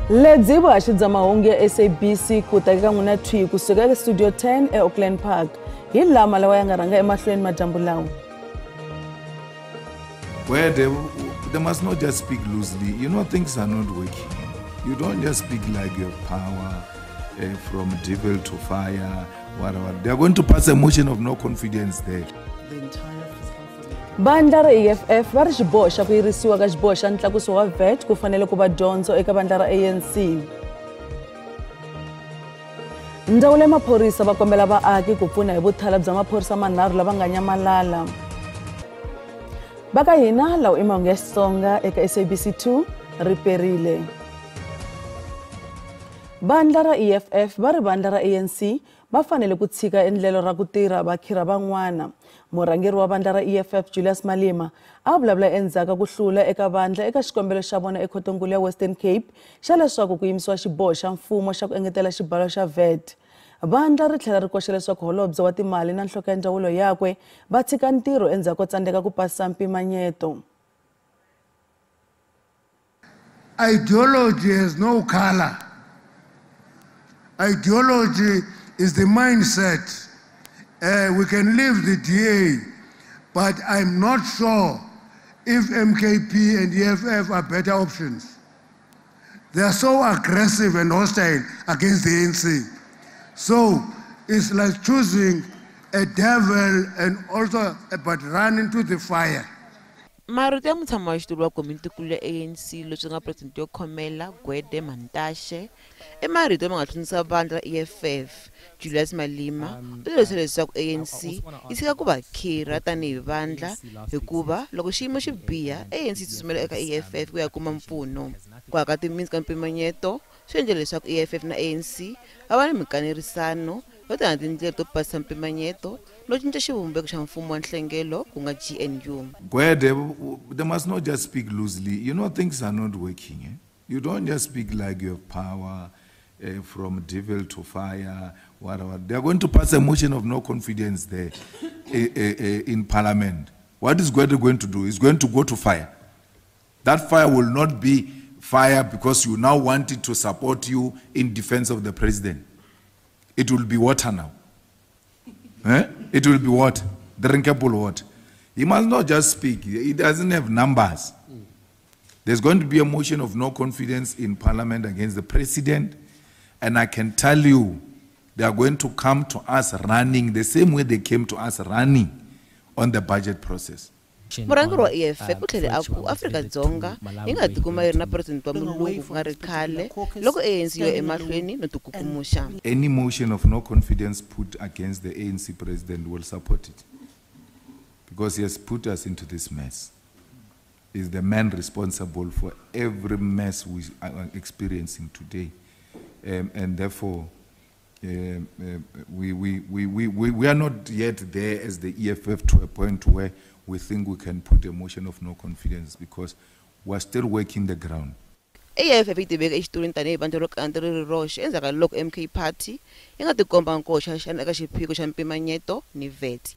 Lebyi vuhaxi bya mahungu ya SABC ku ta eka n'wina thwi kusuka eka Studio 10 eAuckland Park. Hi lama lawa ya nga rhanga emahlweni madyambu lawa. Where they must not just speak loosely. You know, things are not working. You don't just speak like your power from devil to fire, whatever. They are going to pass a motion of no confidence there. Vandla ra EFF va ri xiboho xa ku yirisiwa ka xiboho xa ntlakuso wa VAT ku fanele ku va dyondzo eka vandla ra ANC. Ndzawulo ya maphorisa va kombela vaaki ku pfuna hi vuthala bya maphorisa manharhu lava nga nyamalala. Va ka hina lawa i mahungu ya Xitsonga eka SABC 2 ri perile. Vandla ra EFF va ri vandla ra ANC va fanele ku tshika endlelo ra ku tirha va khira van'wana. Murhangeri wa vandla ra EFF Julius Malema a vulavula endzhaku ku hlula eka vandla eka xikombelo xa vona ekhotonkulu ya Western Cape xa leswaku ku yimisiwa xiboho xa mfumo xa ku engetela xibalo xa VAT. Vandla ri tlhela ri koxa leswaku holobye wa timali na nhloko ya ndzawulo yakwe va tshika ntirho endzhaku ko tsandzeka ku pasisa mpimanyeto. Ideology has no color. Ideology is the mindset. We can leave the DA, but I'm not sure if MKP and EFF are better options. They are so aggressive and hostile against the ANC. So it's like choosing a devil and also but run into the fire. Marito ya mutshami wa xitulu wa komitikulu ya ANC leswi nga president yo khomela Gwede Mantashe i marito ma nga hlundzisa vandla ra EFF. Julius Malema u tirhise leswaku ANC yi tshika ku va khira tanihi vandla hikuva loko xiyimo xi biha ANC yi tsutsumela eka EFF ku ya kuma mpfuno. Ku aka timitsu ka mpimanyeto swi endle leswaku EFF na ANC va va ni mikanerisano yo tana tindlela to pasisa mpimanyeto no cinca xivumbeko xa mfumo wa nhlengelo ku nga GNU. Gwede, they must not just speak loosely. You know, things are not working. Eh? You don't just speak like you have power from devil to fire, whatever. They are going to pass a motion of no confidence there in Parliament. What is Gwede going to do? He's going to go to fire. That fire will not be fire because you now want it to support you in defense of the president. It will be water now. Eh? It will be water, drinkable water. He must not just speak. He doesn't have numbers. There's going to be a motion of no confidence in Parliament against the president. And I can tell you, they are going to come to us running the same way they came to us running on the budget process. Murhangeri wa EFF u tlhele a ku Afrika-Dzonga yi nga tikuma yi ri na president wa mulungu ku nga ri khale loko ANC yo emahlweni no tikukumuxa. Any motion of no confidence put against the ANC president will support it because he has put us into this mess. He's the man responsible for every mess we are experiencing today. And therefore, we are not yet there as the EFF to a point where we think we can put a motion of no confidence because we are still working the ground. EFF yi tiveka exitulwini tanihi vandla ro kandza ri ri roxe endzhaku ka loko MK Party yi nga tikomba nkoxa xana eka xiphiqo xa mpimanyeto ni VAT.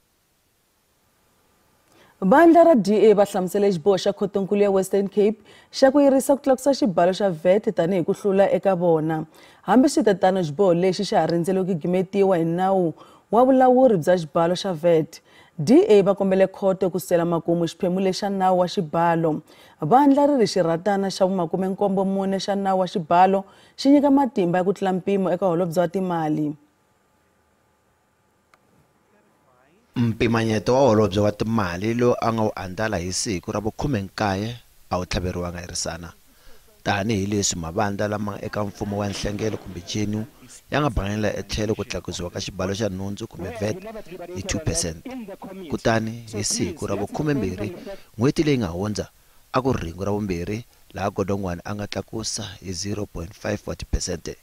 Vandla ra DA va hlamusele xiboho xa khotonkulu ya Western Cape xa ku yirisa ku tlakusa xibalo xa VAT tanihi ku hlula eka vona. Hambiswiritano xiboho lexi xa ha rindzele ku gimetiwa hi nawu wa vulawuri bya xibalo xa VAT. DA va kombele khoto ku sela makumu xiphemu lexa nawu wa xibalo. Vandla ri ri xirhatana xa vu-74 xa nawu wa xibalo xi nyika matimba ya ku tlula mpimo eka holobye wa timali. Mpimanyeto wa holobye wa timali lowu a nga wu andlala hi siku ra vu-19 a wu tlhaveriwanga hi risana tanihileswi mavandla lama eka mfumo wa nhlengelo kumbe GNU ya nga banganela etlhelo ku tlakusiwa ka xibalo xa nhundzu kumbe VAT hi 2%. Kutani hi siku ra vu-12 n'hweti leyi nga hundza a ku ri rhengu ra vumbirhi laha Godongwana a nga tlakusa hi 0.5 wa tiphesente.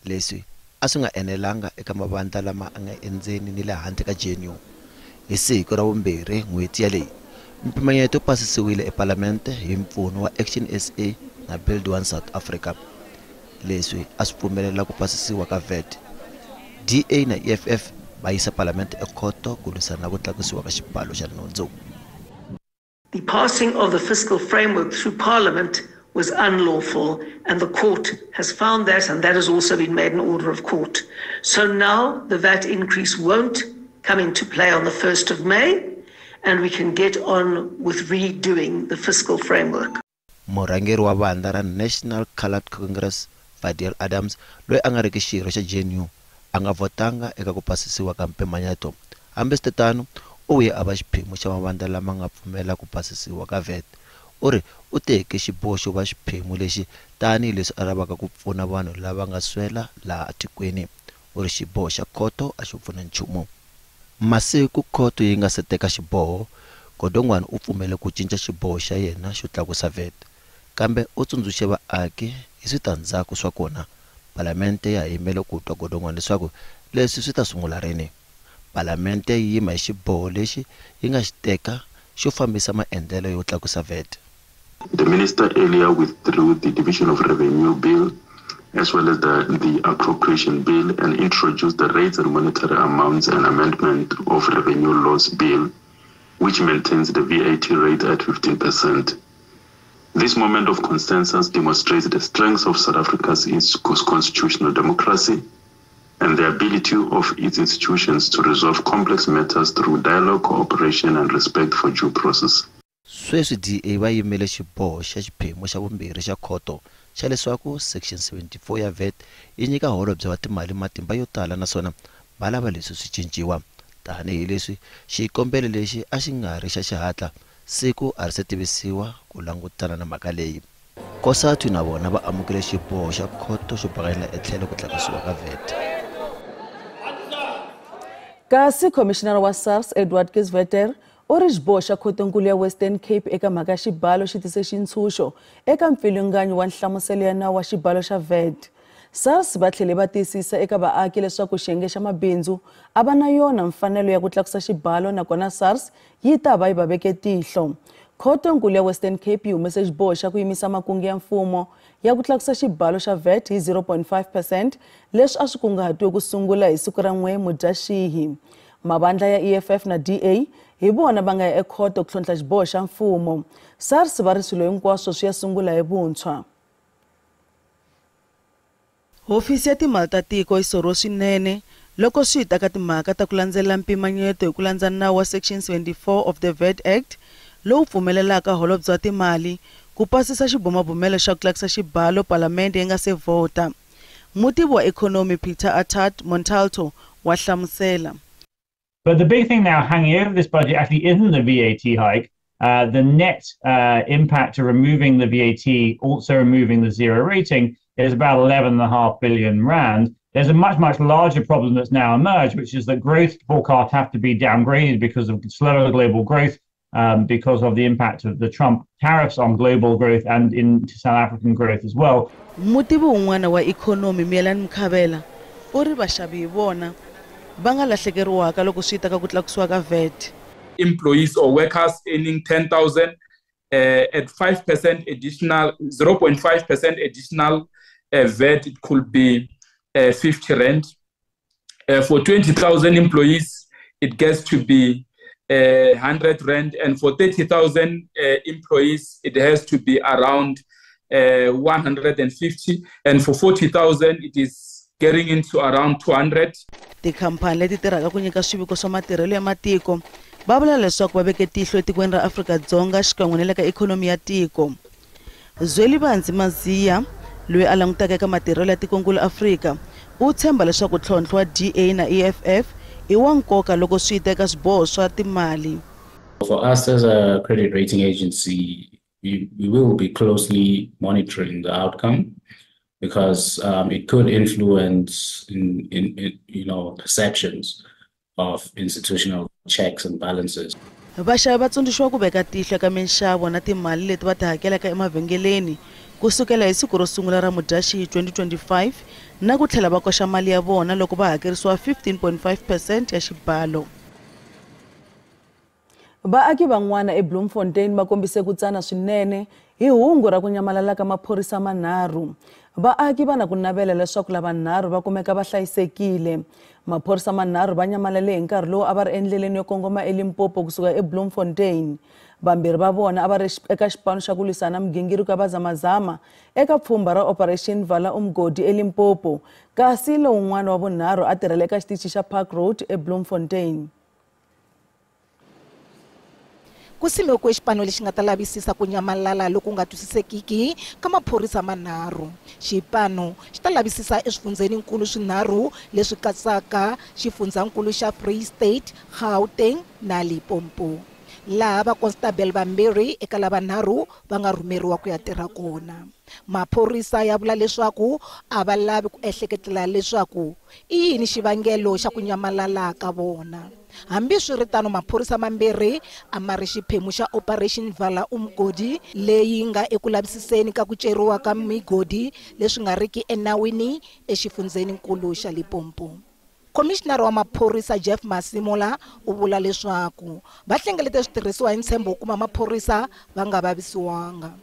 Leswi a swi nga enelanga eka mavandla lama a nga endzeni ni le handle ka GNU. Hi siku ra vumbirhi n'hweti yaleyi mpimanyeto wu pasisiwile ePalamente hi mpfuno wa Action SA na Build One South Africa. Leswi a swi pfumelela ku pasisiwa ka VAT. DA na EFF va yisa Palamente ekhoto ku lwisana na ku tlakusiwa ka xibalo xa nhundzu. The passing of the fiscal framework through Parliament was unlawful, and the court has found that, and that has also been made an order of court. So now the VAT increase won't come into play on the 1st of May, and we can get on with redoing the fiscal framework. Murhangeri wa vandla ra National Coloured Congress Fadiel Adams loyi a nga riki xirho xa GNU a nga vhotanga eka ku pasisiwa ka mpimanyeto. Hambiswiritano, u vuye a va xiphemu xa mavandla lama nga pfumela ku pasisiwa ka VAT. U ri u teke xiboho xo va xiphemu lexi tanihileswi a lavaka ku pfuna vanhu lava nga swela laha tikweni. U ri xiboho xa khoto a xo pfuna nchumu. Masiku khoto yi nga se teka xiboho, Godongwana u pfumele ku cinca xiboho xa yena xo tlakusa VAT, kambe u tsundzuxe vaaki hi switandzhaku swa kona. Palamente ya ha yimele ku twa Godongwana leswaku leswi swi ta sungula rini. Palamente yi yima hi xiboho lexi yi nga xi teka xo fambisa maendlelo yo tlakusa VAT. The minister earlier withdrew the Division of Revenue Bill as well as the Appropriation Bill and introduced the Rates and Monetary Amounts and Amendment of Revenue Laws Bill, which maintains the VAT rate at 15%. This moment of consensus demonstrates the strength of South Africa's constitutional democracy and the ability of its institutions to resolve complex matters through dialogue, cooperation, and respect for due process. Sweswi DA va yimele xiboho xa xiphemu xa vumbirhi xa khoto xa leswaku Section 74 ya VAT yi nyika holobye wa timali matimba yo tala naswona va lava leswi swi cinciwa. Tanihileswi xikombelo lexi a xi nga ri xa xihatla, siku a ri se tivisiwa ku langutana na mhaka leyi. COSATU na vona va amukele xiboho xa khoto xo bakanyela etlhelo ku tlakusiwa ka VAT. Kasi Commissioner wa SARS Edward Kieswetter u ri xiboho xa khotonkulu ya Western Cape eka mhaka ya xibalo xi tise xintshunxo eka mpfilunganyo wa nhlamuselo ya nawu wa xibalo xa VAT. SARS va tlhele va tiyisisa eka vaaki leswaku xiyenge xa mabindzu a va na yona mfanelo ya ku tlakusa xibalo nakona SARS yi ta va yi va veke tihlo. Khotonkulu ya Western Cape yi humese xiboho xa ku yimisa makungu ya mfumo ya ku tlakusa xibalo xa VAT hi 0.5% leswi a swi kunguhatiwe ku sungula hi siku ra 1 Mudyaxihi. Mavandla ya EFF na DA hi vona va nga ya ekhoto ku tlhontlha xiboho xa mfumo. SARS va ri swilo hinkwaswo swi ya sungula hi vuntshwa. Hofisi ya timali ta tiko yi soriwe swinene loko swi ta ka timhaka ta ku landzelela mpimanyeto hi ku landza nawu wa Section 74 of the VAT Act lowu pfumelelaka holobye wa timali ku pasisa xibumabumelo xa ku tlakusa xibalo palamende yi nga se vhota. Mutivi wa ikhonomi Peter Attard Montalto wa hlamusela. But the big thing now hanging over this budget actually isn't the VAT hike. The net impact of removing the VAT, also removing the zero rating, is about 11.5 billion rand. There's a much, much larger problem that's now emerged, which is that growth forecasts have to be downgraded because of slower global growth, because of the impact of the Trump tariffs on global growth and into South African growth as well. Mutivi un'wana wa ikhonomi Miyelani Mkhabela u ri vaxavi hi vona va nga lahlekeriwaka loko swi ta ka ku tlakusiwa ka VAT. Employees or workers earning 10,000 at 5% additional, 0.5% additional VAT, it could be 50 rand. For 20,000 employees, it gets to be 100 rand, and for 30,000 employees, it has to be around 150, and for 40,000, it is getting into around 200. Tikhampani leti tirhaka ku nyika swiviko swa matirhelo ya matiko va vula leswaku va veke tihlo etikweni ra Afrika-Dzonga xikan'we na le ka ikhonomi ya tiko. Zwelibanzi Maziya loyi a langutaka eka matirhelo ya tikonkulu Afrika u tshemba leswaku ntlhontlho wa DA na EFF i wa nkoka loko swi ta eka swiboho swa timali. For us as a credit rating agency, we will be closely monitoring the outcome because it could influence in you know, perceptions of institutional checks and balances. Vaxavi va tsundzuxiwa ku veka tihlo eka minxavo na timali leti va ti hakelaka emavhengeleni kusukela hi siku ro sungula ra Mudyaxihi 2025 na ku tlhela va koxa mali ya vona loko va hakerisiwa 15.5% ya xibalo. Vaaki van'wana eBloemfontein va kombise ku tsana swinene hi hungu ra ku nyamalala ka maphorisa manharhu. Vaaki va na ku navela leswaku lavanharhu va kumeka va hlayisekile. Maphorisa manharhu va nyamalale hi nkarhi lowu a va ri endleleni yo kongoma eLimpopo kusuka eBloemfontein. Vambirhi va vona a va ri eka xipano xa ku lwisana migingiriko ya vazamazama eka pfhumba ra Operation Vala Umgodi eLimpopo, kasi lowun'wana wa vunharhu a tirhela eka xitichi xa Park Road eBloemfontein. Ku simekiwe xipano lexi nga ta lavisisa ku nyamalala loku nga twisisekiki ka maphorisa manharhu. Xipano xi ta lavisisa eswifundzeninkulu swinharhu leswi katsaka xifundzankulu xa Free State, Gauteng na Limpopo, laha vakonstabel vambirhi eka lavanharhu va nga rhumeriwa ku ya tirha kona. Maphorisa ya vula leswaku a va lavi ku ehleketela leswaku i yini xivangelo xa ku nyamalala ka vona. Hambiswiritano, maphorisa mambirhi a ma ri xiphemu xa Operation Vala Umgodi leyi nga eku lavisiseni ka ku ceriwa ka migodi leswi nga riki enawini exifundzeninkulu xa Limpopo. Khomishinara wa maphorisa Jeff Masemola u vula leswaku va hlengelete switirhisiwa hi ntshembo wo kuma maphorisa va nga vavisiwanga.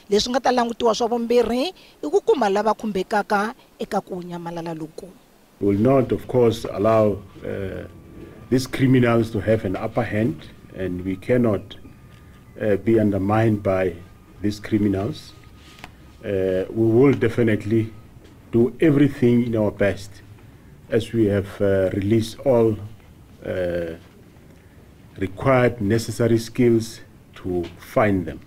Leswi nga ta langutiwa swa vumbirhi i ku kuma lava khumbekaka eka ku nyamalala loku. We will not, of course, allow these criminals to have an upper hand, and we cannot be undermined by these criminals. We will definitely do everything in our best, as we have released all required necessary skills to find them.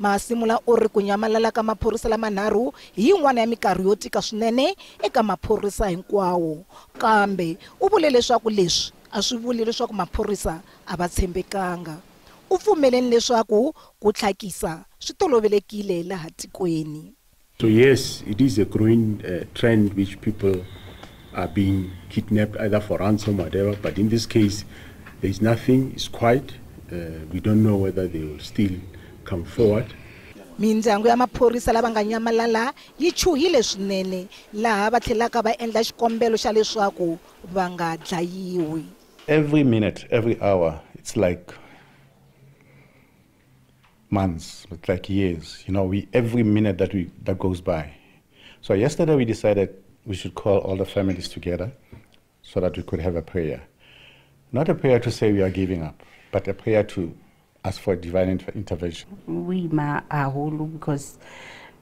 Masemola u ri ku nyamalala ka maphorisa lamanharhu hi yin'wana ya minkarhi yo tika swinene eka maphorisa hinkwawo, kambe u vule leswaku leswi a swi vuli leswaku maphorisa a va tshembekanga. U pfumeleni leswaku ku tlhakisa swi tolovelekile laha tikweni. So yes, it is a growing trend which people are being kidnapped either for ransom or whatever, but in this case there is nothing, it's quiet. We don't know whether they will still come forward. Mindyangu ya maphorisa lava nga nyamalala yi chuhile swinene, laha va tlhelaka va endla xikombelo xa leswaku va nga dlayiwi. Every minute, every hour, it's like months, it's like years. You know, every minute that goes by. So yesterday we decided we should call all the families together so that we could have a prayer. Not a prayer to say we are giving up, but a prayer to ask for divine intervention. We ma haholo because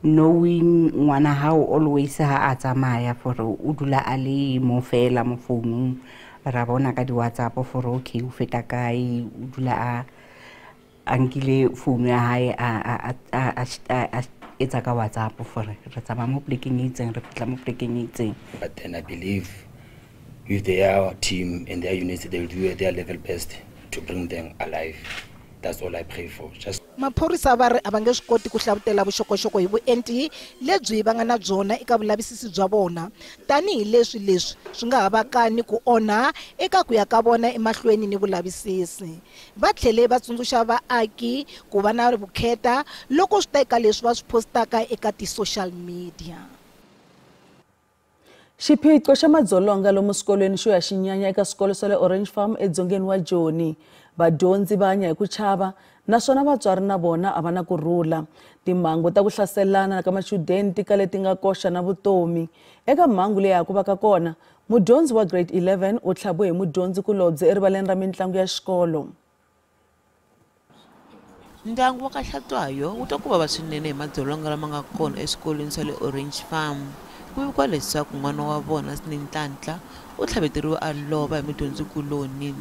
knowing ngwana hao always ha a tsamaya for o dula a le mo fela mo founung, ra bona ka di WhatsApp for okay o feta kae, o dula a nkile founu ya hae a etsa ka WhatsApp for re tsamaya mo plekeng e itseng, re fihla mo plekeng e itseng. But then I believe with their team and their units, they will do their level best to bring them alive. That's all I pray for. Just Maphorisa va ri a va nge swi koti ku hlavutela vuxokoxoko hi vuenti lebyi va nga na byona eka vulavisisi bya vona, tanihileswi leswi swi nga ha vaka ni ku onha eka ku ya ka vona emahlweni ni vulavisisi. Va tlhele va tsundzuxa vaaki ku va na vukheta loko swi ta eka leswi va swi postaka eka ti-social media. Xiphiqo xa madzolonga lomu swikolweni xo ya xinyanya eka swikolo swa le Orange Farm edzongeni wa Joni. Vadyondzi va hanya hi ku chava naswona vatswari na vona a va na ku rhula. Timhangu ta ku hlaselana ka machudeni ti kale ti nga koxa na vutomi. Eka mhangu leyi ha ku vaka kona, mudyondzi wa grade 11 u tlhaviwe hi mudyondzikulobye erivaleni ra mitlangu ya xikolo. Ndyangu wa ka Hlatshwayo wu twa ku vava swinene hi madzolonga lama nga kona eswikolweni swa le Orange Farm. Ku vikiwa leswaku n'wana wa vona Sinenhlanhla u tlhaveteriwe a lova hi mudyondzikuloni.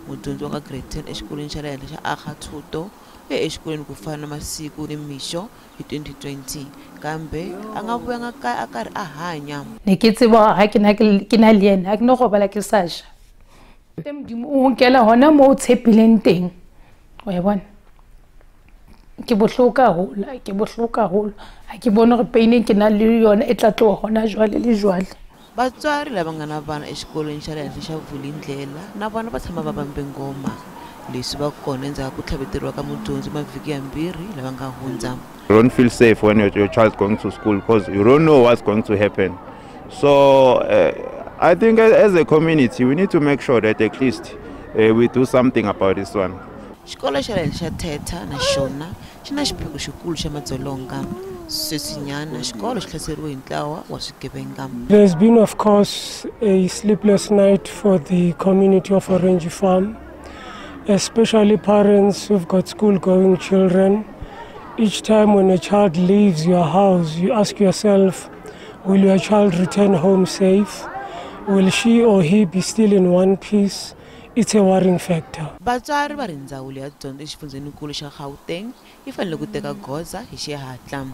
Mudyondzi wa ka grade 10 exikolweni xa le henhla xa Aga Thuto u ye exikolweni ku fana na masiku ni mixo hi 2020, kambe a nga vuyanga kaya a karhi a hanya. Ne ke tseba ha ke na le yena, ha ke no robala ke sa ja. Modimo o nkela hona moo o tshepileng teng, wa e bona. Ke bohloko haholo, ke bohloko haholo. Ha ke bone hore pain e ke nang le yona e tla tloha hona jwale le jwale. Vatswari lava nga na vana exikolweni xa le henhla xa Vulindlela na vona va tshama va vambe ngoma. Leswi va kona endzhaku ka ku tlhaveteriwa ka mudyondzi mavhiki yambirhi lava nga hundza. You don't feel safe when your child's going to school because you don't know what's going to happen. So I think as a community we need to make sure that at least we do something about this one. Xikolo xa le henhla xa Thetha na xona xi na xiphiqo xikulu xa madzolonga. Sweswinyana xikolo xi hlaseriwe hi ntlawa wa swigevenga. There's been, of course, a sleepless night for the community of Orange Farm. especially parents who've got school-going children. Each time when a child leaves your house, you ask yourself, will your child return home safe? Will she or he be still in one piece? It's a worrying factor. Vatswari va ri ndzawulo ya dyondzo exifundzenikulu xa Gauteng yi fanele ku teka goza hi xihatla,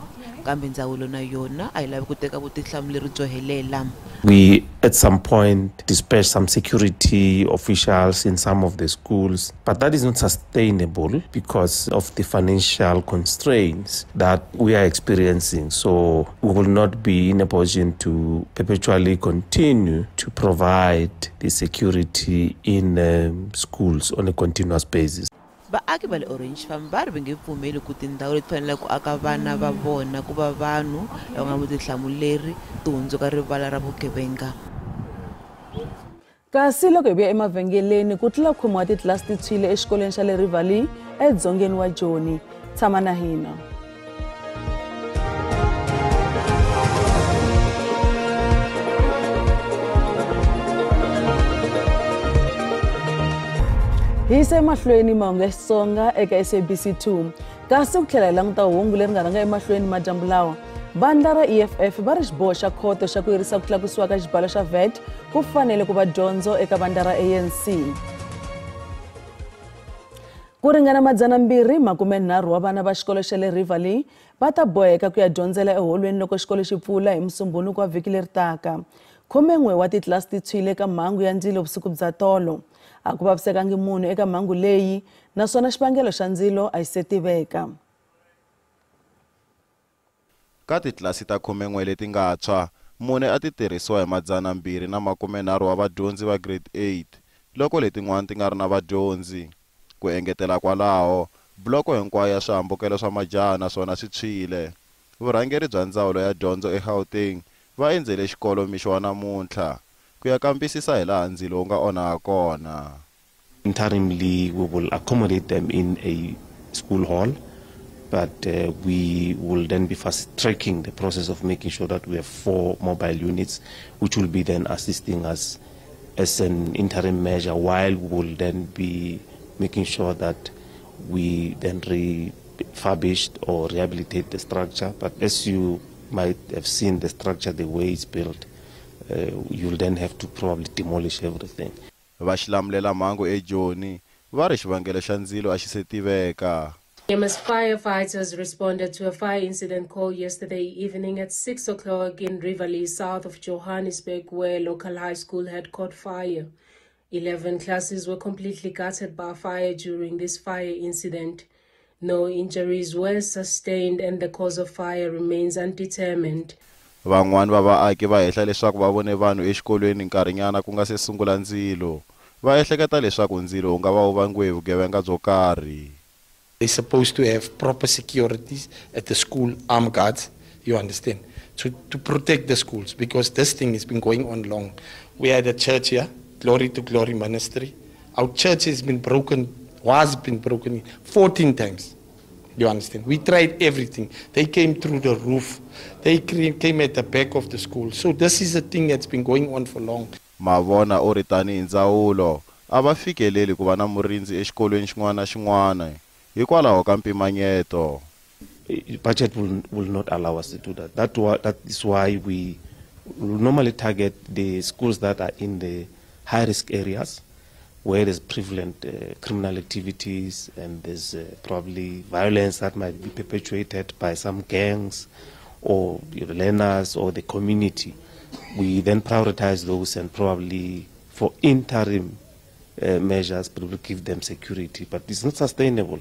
kambe ndzawulo na yona a yi lavi ku teka vutihlamuleri byo helela. We at some point dispatched some security officials in some of the schools, but that is not sustainable because of the financial constraints that we are experiencing. So we will not be in a position to perpetually continue to provide the security in schools on a continuous basis. Vaaki va le Orange Farm va ri va nge pfumeli ku tindhawu leti faneleke ku aka vana va vona ku va vanhu lava nga vutihlamuleri ti hundzuka rivala ra vugevenga. Kasi loko hi vuya emavhengeleni, ku tlula khume wa titlilasi ti tshwile exikolweni xa le Riverlea edzongeni wa Joni. Tshama na hina. Hi yisa emahlweni mahungu ya Xitsonga eka SABC 2. Kasi ku tlhela hi languta hungu leri nga rhanga emahlweni madyambu lawa, vandla ra EFF va ri xiboho xa khoto xa ku yirisa ku tlakusiwa ka xibalo xa VAT ku fanele ku va dyondzo eka vandla ra ANC. Ku ringana 230 wa vana va xikolo xa le Riverlea va ta boheka ku ya dyondzela eholweni loko xikolo xi pfula hi Musumbhunuko wa vhiki leri taka. 11 wa titlilasi ti tshwile eka mhangu ya ndzilo vusiku bya tolo. A ku vavisekangi munhu eka mhangu leyi, naswona xivangelo xa ndzilo a xi se tiveka. Ka titlilasi ta 11 leti nga tshwa, 4 a ti tirhisiwa hi 230 wa vadyondzi va grade 8, loko letin'wana ti nga ri na vadyondzi. Ku engetela kwalaho, bloko hinkwayo ya swihambukelo swa majaha naswona swi tshwile. Vurhangeri bya ndzawulo ya dyondzo eGauteng va endzele xikolo mixo wa namuntlha ku ya kambisisa hilaha ndzilo wu nga onhaka kona. Interimly, we will accommodate them in a school hall, but we will then be fast tracking the process of making sure that we have 4 mobile units, which will be then assisting us as an interim measure, while we will then be making sure that we then refurbished or rehabilitate the structure. But as you might have seen the structure, the way it's built, you'll then have to probably demolish everything. Va xilamulela mhangu eJoni va ri xivangelo xa ndzilo a xi se tiveka. EMS firefighters responded to a fire incident call yesterday evening at 6 o'clock in Riverlea, south of Johannesburg, where local high school had caught fire. 11 classes were completely gutted by fire during this fire incident. No injuries were sustained and the cause of fire remains undetermined. Van'wani va vaaki va hehla leswaku va vone vanhu exikolweni nkarhinyana ku nga se sungula ndzilo. Va ehleketa leswaku ndzilo wu nga va wu vangiwe hi vugevenga byo karhi. They're supposed to have proper securities at the school, armed guards, you understand, to protect the schools, because this thing has been going on long. We had a church here, Glory to Glory Ministry. Our church has been broken, was been broken 14 times. You understand? We tried everything. They came through the roof. They came at the back of the school. So this is a thing that's been going on for long. Mavona u ri tanihi ndzawulo a va fikeleli ku va na murindzi exikolweni xin'wana na xin'wana hikwalaho ka mpimanyeto. Budget will not allow us to do that. That is why we normally target the schools that are in the high-risk areas where there's prevalent criminal activities and there's probably violence that might be perpetuated by some gangs or learners or the community. We then prioritize those and probably for interim measures, but we'll give them security. But it's not sustainable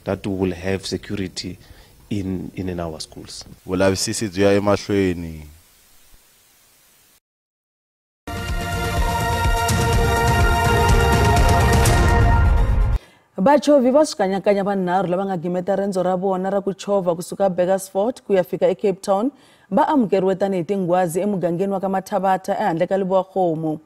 that we will have security in in our schools. Vulavisisi byi ya emahlweni. Vachovi va swikanyakanya vanharhu lava nga gimeta rendzo ra vona ra ku chovha kusuka Burgersfort ku ya fika eCape Town va amukeriwe tanihi tinghwazi emugangeni wa ka Mathabatha ehandle ka Lebowakgomo.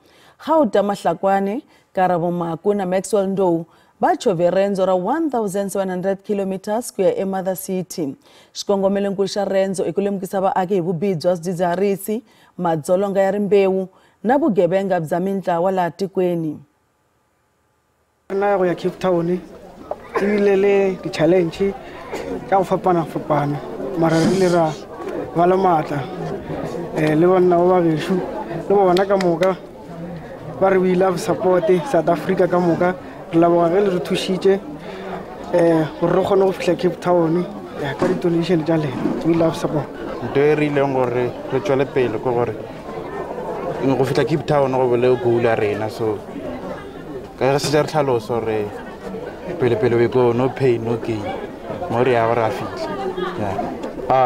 Gauta Mahlakwane, Karabo Maku na Maxwell Ndou va chovhe rendzo ra 1700 km ku ya eMother City. Xikongomelonkulu xa rendzo i ku lemukisa vaaki hi vubihi bya swidzidziharisi, madzolonga ya rimbewu na vugevenga bya mintlawa laha tikweni. Rena go ya Cape Town ebile le di-challenge ka go fapana-fapana, mara re ile ra ba le maatla le banna ba bagešo le bona ka moka ba re we love support South Africa ka moka. Re leboga ge le re thušitše gore re kgone go fihla Cape Town ka di-donation tša lena. We love support. Ntho e re ileng gore re tswele pele ke gore go fihla Cape Town go bole goal ya rena, so ka re se re tlhalosa gore pele pele we go no pain no gain, mo re ya gore a fitlhe.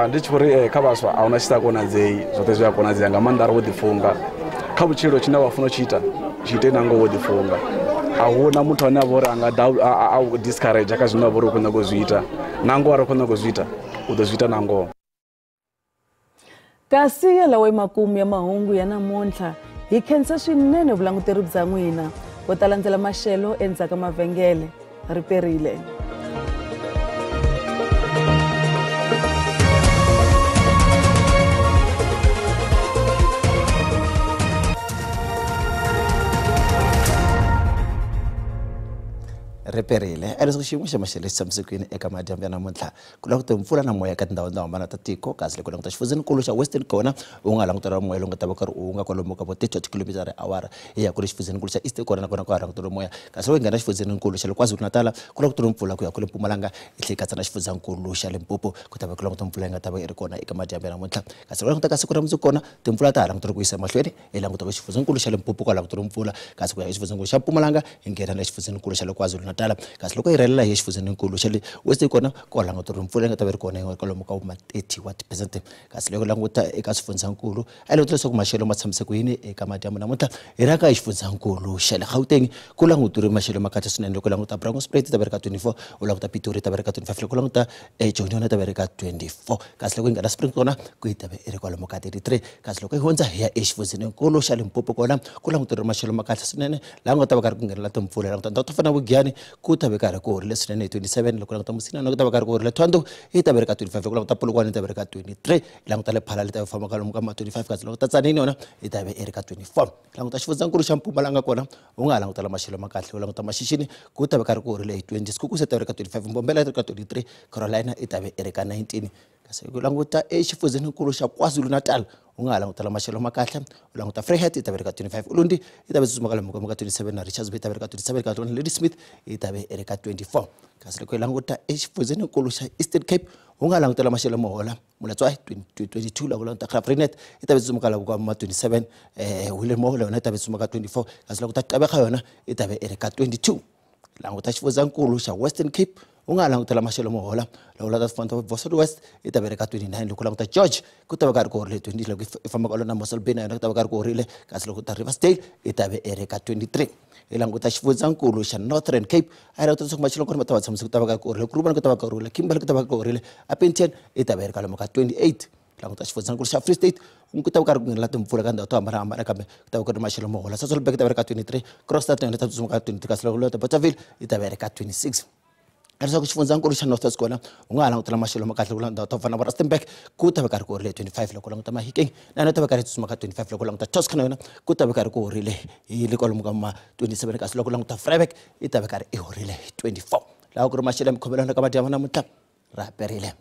Ndi tshi vhori kha vhaswa a huna tshi sa konadzei, zwoṱhe zwi a konadzea nga maanḓa ari wo ḓifunga kha vhutshilo. Tshine wa funa u tshi ita tshi ite nangoho wo ḓifunga. A huna muthu ane a vha uri a nga ḓa a discourage kha zwine wa vha uri u khou nyaga u zwi ita, nangoho arali u khou nyaga u zwi ita u ḓo zwi ita nangoho. Kasi yalawo emakumu ya mahungu ya namuntlha, hi khensa swinene vulanguteri bya n'wina. Vo ta landzela maxelo endzhaku ka mavhengele. Ri perile. Riperile a leswi xiyimo xa maxelo lexi tshamisekile eka madyambu ya namuntlha ku languta mpfula na moya eka tindhawu to hambana ta tiko, kasi loko languta xifundzeninkulu xa Western kona u nga langutela moya lowu nga ta va karhi u nga kwalomu ka vo 30 kilomitara hi awara, hi ya ku ri xifundzeninkulu xa Eastern kona nakona ku ha langutela moya, kasi loko hi nghena xifundzeninkulu xa le KwaZulu-Natal ku langutela mpfula ku ya kule Mpumalanga hi tlhela hi katsa na xifundzankulu xa Limpopo ku ta va ku languta mpfula yi nga ta va yi ri kona eka madyambu ya namuntlha. Kasi loko languta ka siku ra mundzuku kona timpfula ta ha langutela ku yisa mahlweni, hi languta ku xifundzankulu xa Limpopo ku ha langutela mpfula, kasi ku ya exifundzeninkulu xa Mpumalanga hi nghena na xifundzeninkulu xa le KwaZulu-Natal, kasi loko hi rhelela hi xifundzeninkulu xa le Western kona ku langutela mpfula yi nga ta va ri kona yi kwalomu ka ma 30 wa ti-percent. Kasi loko languta eka swifundzankulu a hi languta leswaku maxelo ma tshamise ku yini eka madyambu namuntlha. Hi rhanga hi xifundzankulu xa le Gauteng ku languteriwe maxelo ma kahle swinene. Loko languta Bronkhorstspruit yi ta va ri ka 24, u languta Pretoria yi ta va ri ka 25, loko languta Joni yona yi ta va ri ka 24, kasi loko hi nghena Spring kona ku yi ta va yi ri kwalomu ka 33. Kasi loko hi hundza hi ya exifundzeninkulu xa Limpopo kona ku languteriwe maxelo ma kahle swinene, laha ku nga ta va karhi ku nghenela timpfula. Languta ndhawu to fana na Vugiyani ku ta va karhi ku horile swinene hi 27, loko languta Musina ku ta va karhi ku horile Thohoyandou yi ta va ri ka 25, loko languta Polokwane yi ta va ri ka 23, languta Lephalale yi ta va famba kwalomu ka ma 25, kasi languta Tzaneen yona yi ta va yi ri ka 24. Languta xifundzankulu xa Mpumalanga kona u nga ha langutela maxelo ma kahle, u languta Maxixini ku ta va karhi ku horile hi 20, Sekhukhune yi ta va ri ka 25, Mbombela yi ta ri ka 23, Carolina yi ta va yi ri ka 19. Kasi ku languta exifundzeninkulu xa KwaZulu-Natal u nga ha langutela maxelo ma kahle, u languta Vryheid yi ta va ri ka 25, Ulundi yi ta va tsutsuma kwalomu ka 27, na Richards Bay yi ta va ri ka 27, kasi Ladysmith yi ta va yi ri ka 24. Kasi loko hi languta exifundzeninkulu xa Eastern Cape u nga langutela maxelo mo hola Molatswahi 22, loko languta Graaff-Reinet yi ta va tsutsuma kwalomu ka ma 27, Willowmore yona yi ta va tsutsuma ka 24, kasi loko ta Gqeberha yona yi ta va yi ri ka 22. Languta xifundzankulu xa Western Cape u nga langutela maxelo mo hola, loko languta swifundza Vosloorus West yi ta va ri ka 29, loko languta George ku ta va karhi ku horile 20, loko i famba kwalomu na Mossel Bay na yona ku ta va karhi ku horile, kasi loko ta Riversdale yi ta va yi ri ka 23. Hi languta xifundzankulu xa Northern Cape a hi languta leswaku maxelo kona ma ta va tshamise ku ta va karhi ku horile, Kuruman ku ta va karhi ku horile, Kimberley ku ta va karhi ku horile, Upington yi ta va yi ri kwalomu ka 28. Languta xifundzankulu xa Free State ku ta va karhi ku nghenela timpfula ka ndhawu to hambanahambana, kambe ku ta va ku ri maxelo mo hola. Sasolburg yi ta va ri ka 23, Kroonstad na yona yi ta tsutsuma ka 23, kasi loko languta Bothaville yi ta va yi ri ka 26. Leswaku xifundzankulu xa North West kona u nga ha langutela maxelo ma kahle, ku languta to fana na Rustenburg ku ta va karhi ku horile 25, loko languta Mahikeng na yona yi ta va karhi yi tsutsuma ka 25, loko languta Tosca na yona ku ta va karhi ku horile hi le kwalomu ka ma 27, kasi loko languta Vryburg yi ta va karhi yi horile hi 24. Laha ku ri maxelo ya mikhomelano ka madyambu namuntlha ra perile.